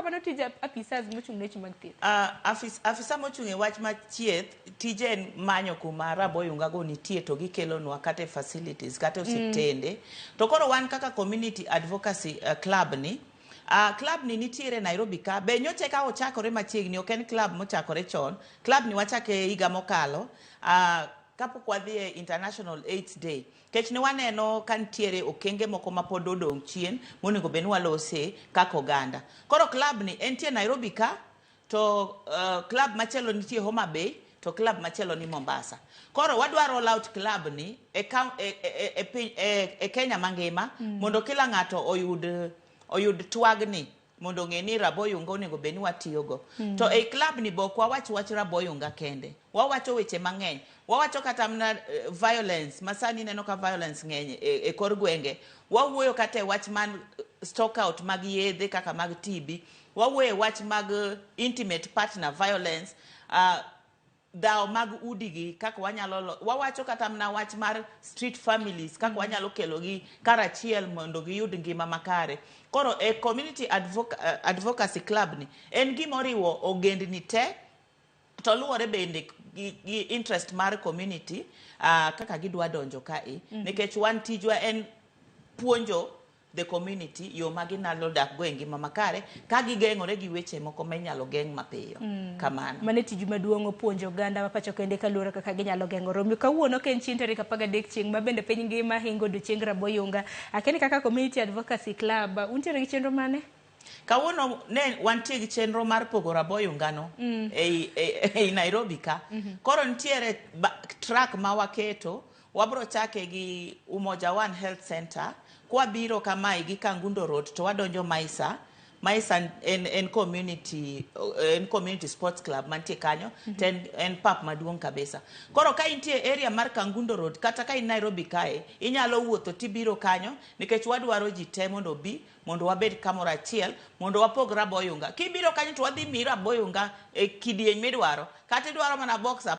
Kamano tij apisas mochung' ne weche mag thieth. Afisa mochung' e wach mar thieth tije en manyo kuma raboyunga go nitie to gikelonwa kata e facilities kata e osiptende. To koro wan kaka community advocacy club ni, club ni nitiere Nairobi ka be nyocha eka ochakore machiegni, ok en club mochakore chon. Club ni wachake higa mokalo kapok wadhi e International AIDS Day. Nikech ne waneno ka nitiere okenge moko mapod odong' chien monego bed ni walose kaka oganda. Koro club ni entie Nairobi ka to club machielo nitie Homa Bay to club machielo ni Mombasa. Koro wadwa roll out club ni e Kenya mangima mondo kila ng'ato oyud twagni mondo ong'e ni raboyunga onego bed ni watiyogo. To ei club ni be ok wawach wach raboyunga kende. Wawacho weche mang'eny. Wawacho kata mana violence ma sani ineno ka violence ng'eny e kor gwenge. Wawuoyo kata e wach man stock out mag yedhe kaka mag TB. Wawuoyo e wach mag intimate partner violence. Dhawo mag udigi kaka wanyalo wawacho kata mana wach mar street families kaka wanyalo kelogi karachiel mondo giyud ngima makare. Koro e community advocacy club ni en gima oriwo ogendni te to luwore bende gi interest mar community kaka gidwa donjo kae nikech wan tijwa en puonjo the community yo ma ginyalo dak go e ngima makare ka gigeng'ore gi weche moko ma inyalo geng' mapiyo kamano. Mano e tiju maduong', puonjo oganda ma pacho kende kaluwore kaka ginyalo geng'ore. Omiyo kawuono ka en chieng' tarik 13 chieng' ma bende piny ngima hingo odiochieng raboyunga. Akeni kaka Community Advocacy Club, untiere gi chenro mane? Kawuono ne wantie gi chenro mar pogo raboyunga no ei Nairobi ka. Koro nitiere truck ma waketo, wabro chake gi Umoja One Health Center, kwabiro kamae gi Kangundo Road to wadonjo Maisa. Maisa en community sports club mantie kanyo to en pap maduong' kabisa. Koro ka intie area mar Kangundo Road kata ka in Nairobi kae, inyalo wuotho tibiro kanyo nikech wadwaro ji te mondo obi mondo wabed kamoro achiel mondo wapog raboyunga. Kibiro kanyo to wadhi miyi raboyunga e kidieny midwaro kata idwaro mana box.